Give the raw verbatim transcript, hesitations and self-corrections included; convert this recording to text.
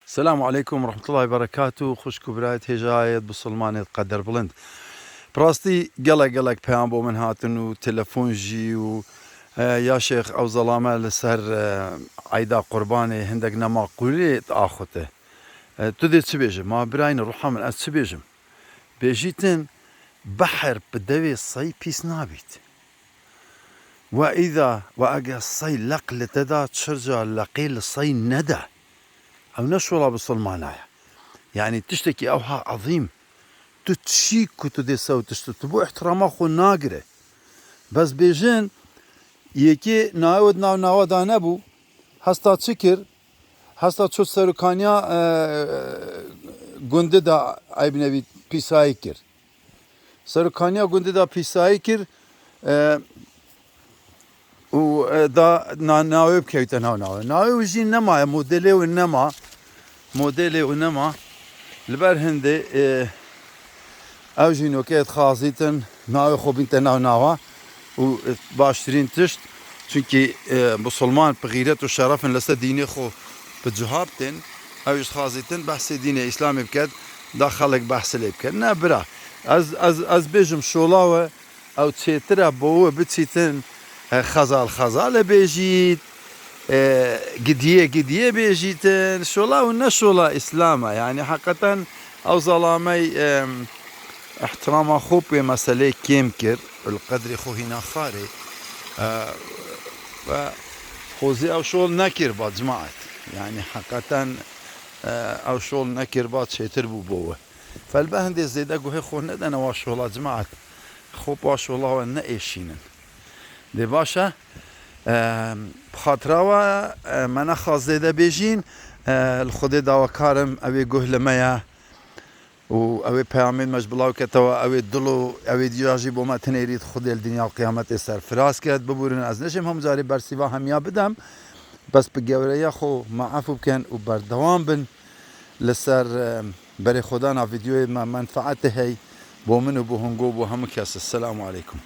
Selamu aleykum ve rahmetullahi ve berekatuhu. Xwişk û birayet, hêjayet, bisilmanêt qederbilind. Bi rastî gelek gelek peyam bo min hatin û telefon jî û, e, ya şêx ew zelame li ser, e, eyda qurbanê hindek nemaqûlê diaxuti. E, tu dê çi bêjî? Ma birayên ruha min, ez çi bêjim? Bêjîtin, behr bi devê sey pîs nabît. We îda, we ege sey leq li te da, çirca leqê li sey nede. Ew ne şola bisilmana ye. Yanî tiştekî ewha ezîm. Tu çî ku tu dê sew tişt, tu bo îhtirama xwe nagire. Bes bêjin, yekê nayê wê di nav nawa da nebû, hesta çi kir? Hesta çû serokaniya, e, gundî da, eyb nebî, pîsayî kir. Serokaniya gundî da pîsayî kir, e, û, e, da na-, navê bikewte nav nawe. Navê wî jî nemaye, modelê wî nema. Modelê wî nema. Li ber hindê, e, ew jî noke dixwazîtin navê xwe bînte nav nawa û, e, baştirîn tişt. Çunkî, e, musulman bi xîret û şeref in, li ser dînê xwe bi cihab tên. Ew jî dixwazîtin behsê dînê Îslamê biket, da xelk behsê lê biket. Ne bira, ez, ez, ez bêjim şola we, ew çêtir e bo we biçîtin, e, xezal xezal e bêjît, e, gidiyê gidiyê bêjîtin. Şola we ne şola Îslam e. Yanî heqeten ew zelamey, e, îhtirama xwe pê meselê kêm kir, li qedrê xwe hîna xarê. E, ve xwezî ew şol nekir ba cimaet. Yanî heqeten, e, ew şol nekir ba çêtir bû bo we. Felbe hindê zêde guhê xwe nedene wa şola cimaet. Xwe bi wa şola we neêşînin. Dê baş e, e, bi xatira we, e, me nexwast zêde bêjîn, e, li Xwedê dawekarim, ew ê guh li me ye. Û ew ê peyamên me ji bila kete we, ew ê dil û ew ê diya jî bo me tinêrît, Xwedê li dinya û qiyametê serfiraz ket. Bibûrin ez neşêm hemû carê bersîva hemiya bidem. Bes bi gewreya xwe me efû bikin û berdewam bin li ser, e, berê xwedana vîdyoyê me menfaetê hey bo min û bo hûn go bo hemû kes. Selamu aleykum.